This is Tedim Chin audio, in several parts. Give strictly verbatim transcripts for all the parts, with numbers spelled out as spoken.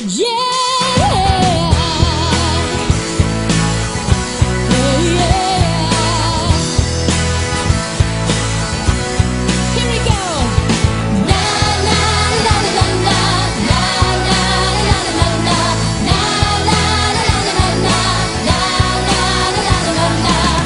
Yeah. Yeah, yeah. Here we go. Na, na, na, na, na, na.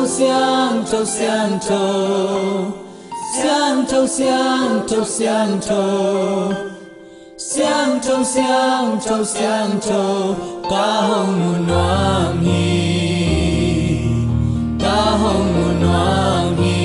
Siangtho, siangtho, siangtho, siangtho, siangtho. Siangtho, siangtho, siangtho, ka hong mu nuam hi, ka hong mu nuam hi.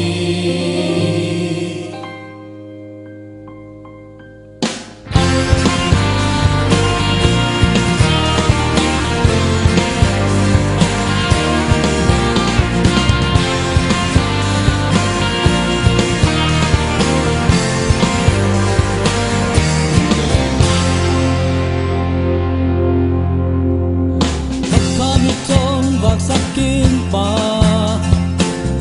Ka kha mit hong vaksak in Pa,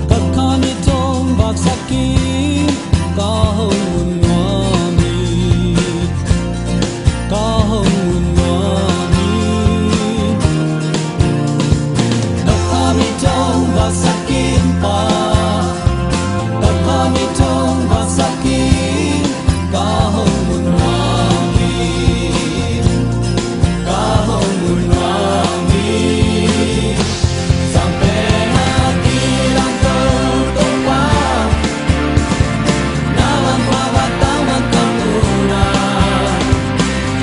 ka kha mit hong vaksak in, ka hong mu nuam hi, ka hong mu nuam hi. Ka kha mit hong vaksak in Pa, ka kha mit hong vaksak in, ka hong mu nuam hi, ka hong mu nuam hi. Sangpen a kilang Topa, na wan khua va tang wan ka mu na.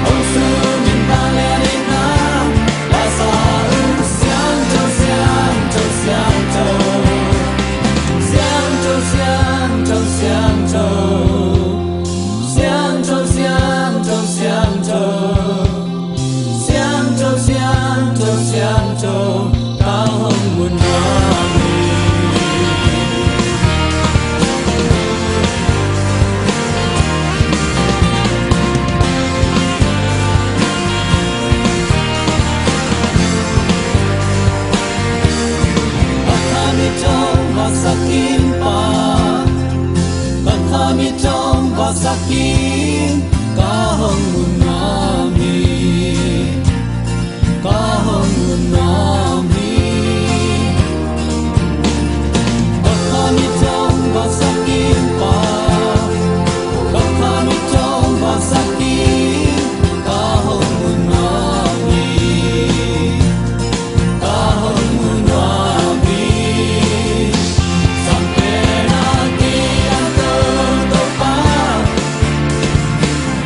Hong sum in bang lian in a, la sa un. Siangtho, siangtho, siangtho, siangtho, siangtho, siangtho, siangtho, siangtho, siangtho, siangtho. Siangtho, siangtho, siangtho, ka hong mu nuam hi. Ka kha mit hong vaksak in Pa, ka kha mit hong vaksak in, ka hong mu nuam hi, ka hong mu nuam hi. Ka kha mit hong vaksak in Pa, ka kha mit hong vaksak in, ka hong mu nuam hi, ka hong mu nuam hi. Sangpen a kilang Topa,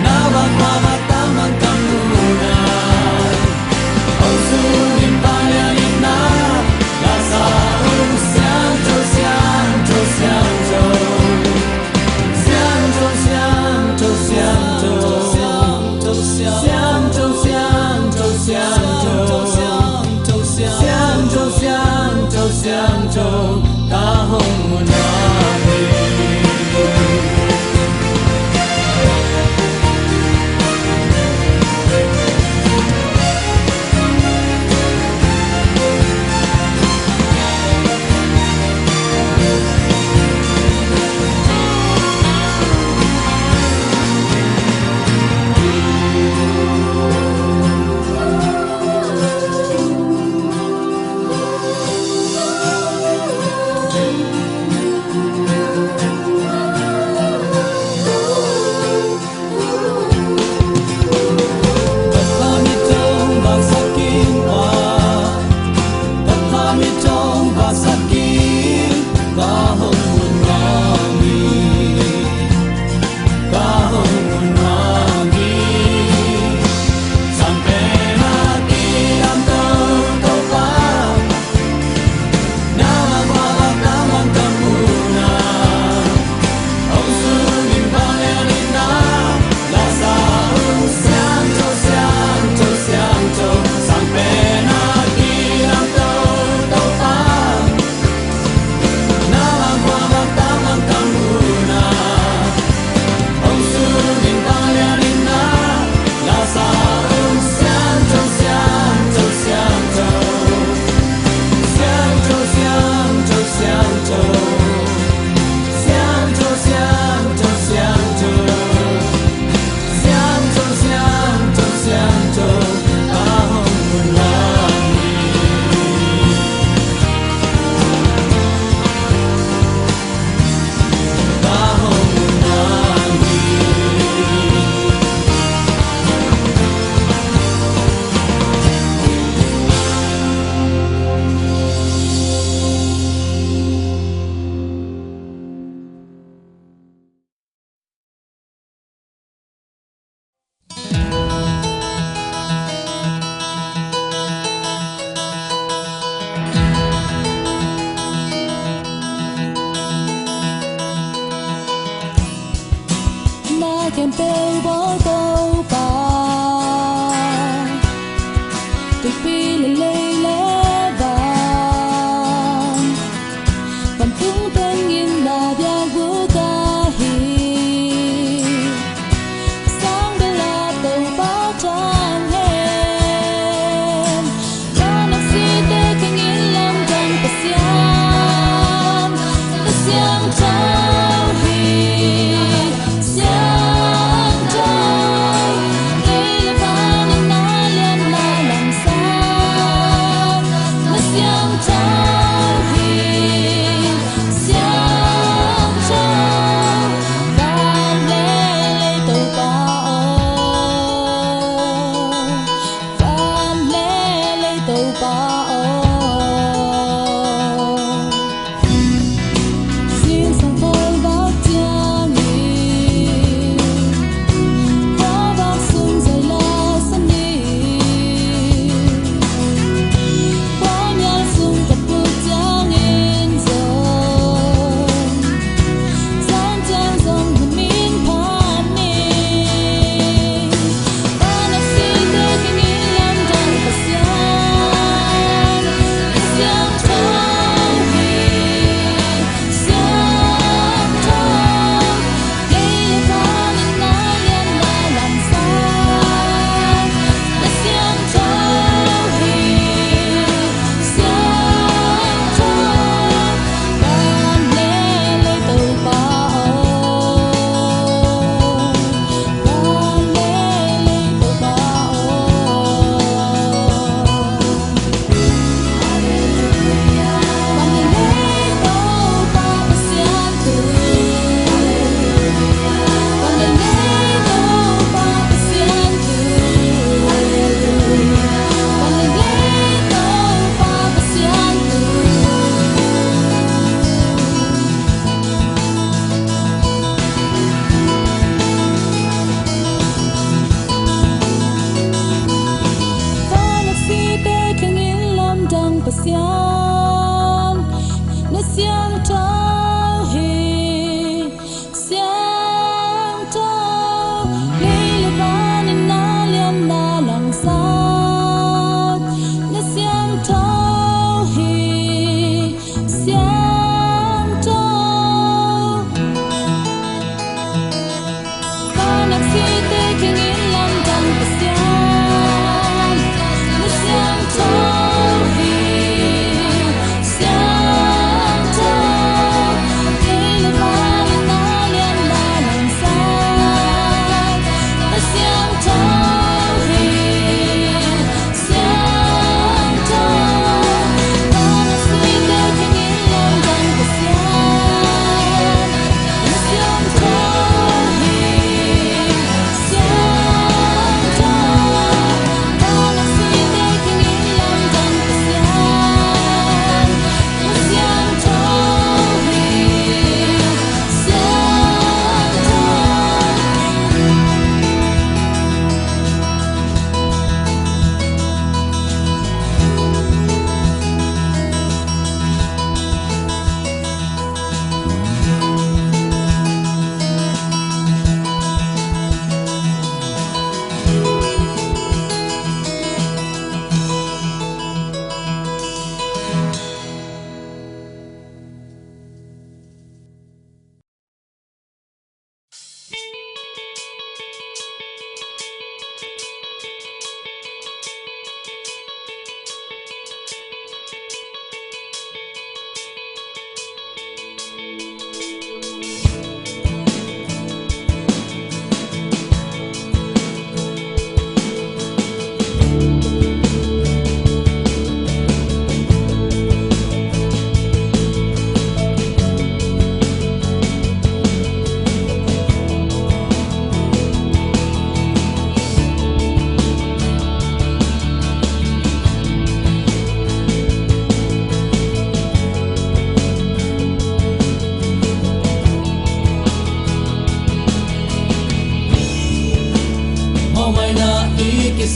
na wan khua va tang wan ka mu na. Hong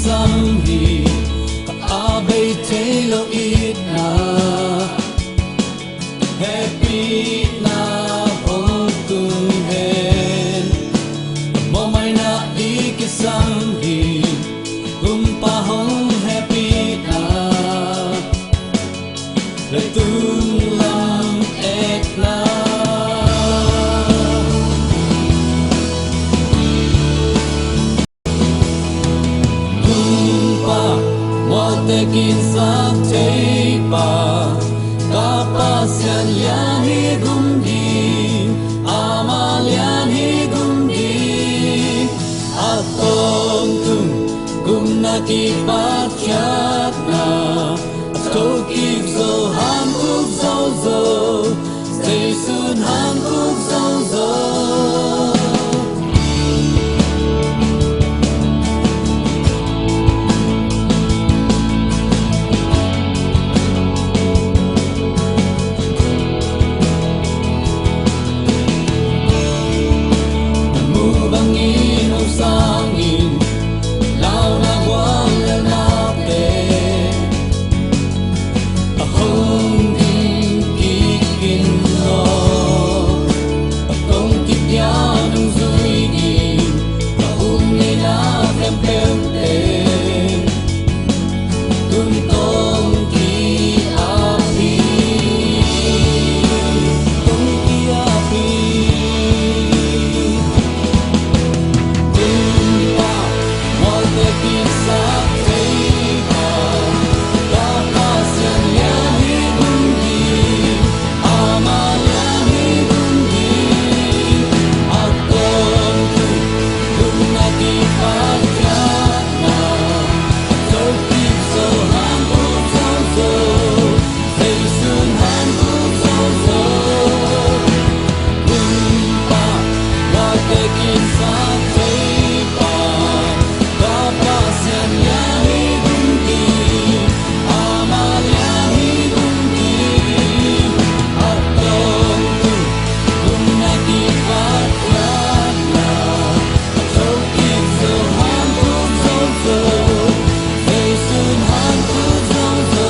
kisam hi. A bei thei lo itna, hehpihna hong tung hen. Mawhmaina i kisam hi. Kumpa hong hehpihna, leitung lam etna. Kumpa, mual tekin sak thei pa, ka Pasian lian hi gum ding, ama lian hi gum ding. A tawntung gumna kipathiatna, a thokik zo hankuk zozo, Zeisun hankuk zozo. Na mu bangin hong sangin, launa guallelnate a hong ding kik in law, a kong kipia nungzui ding, a um ngeina khempeuhte tungtawn ki-ap hi, tungtawn ki-ap hi. Kumpa, mual tekin sak thei pa, ka Pasian lian hi gum ding, ama lian hi gum ding. A tawntung gumna kipathiatna, a thokik zo hankuk zozo, Zeisun hankuk zozo. Kumpa, mual tekin sak thei pa, ka Pasian lian hi gum ding, ama lian hi gum ding. A tawntung gumna kipathiatna, a thokik zo hankuk zozo, Zeisun hankuk zozo.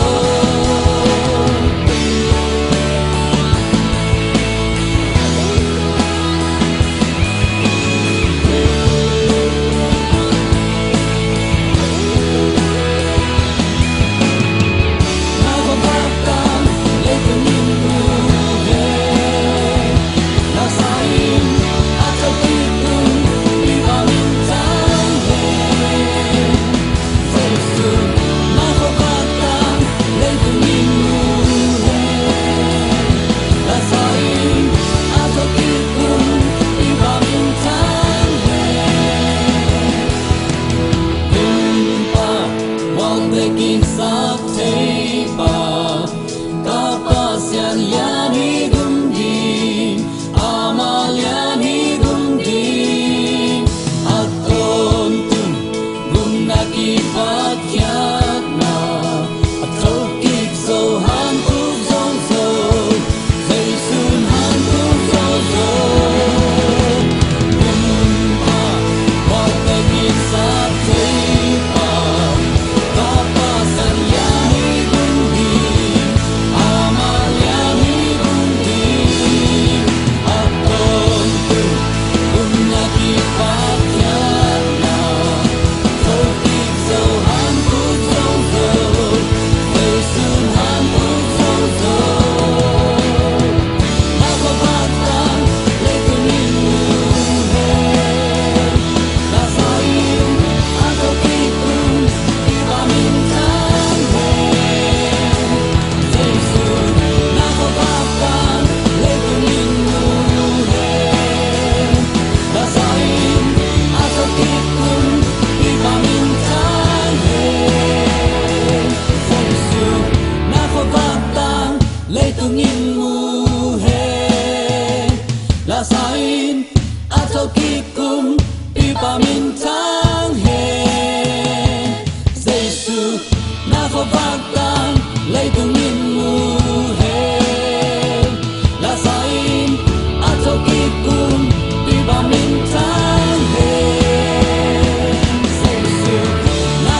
Kumpa, mual tekin sak thei pa, ka Pasian lian hi gum ding, ama lian hi gum ding. A tawntung gumna kipathiatna, a thokik zo hankuk zozo, Zeisun hankuk zozo. Kumpa, mual tekin sak thei pa, ka Pasian lian hi gum ding, ama lian hi gum ding. A tawntung gumna kipathiatna, a thokik zo hankuk zozo, Zeisun hankuk zozo. Na khuavak tang leitung in mu hen. Lasai in a thokik kumpipa minthan hen. Jesu, na khuavak tang leitung in mu hen. Lasai in a thokik kumpipa minthan hen. Jesu, na khuavak tang leitung in mu hen. Lasai in a thokik kumpipa minthan hen. Jesu, na khuavak tang leitung in mu hen. Lasai in a thokik kumpipa minthan hen. Jesu, na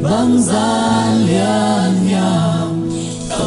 bangzah lian hiam, ka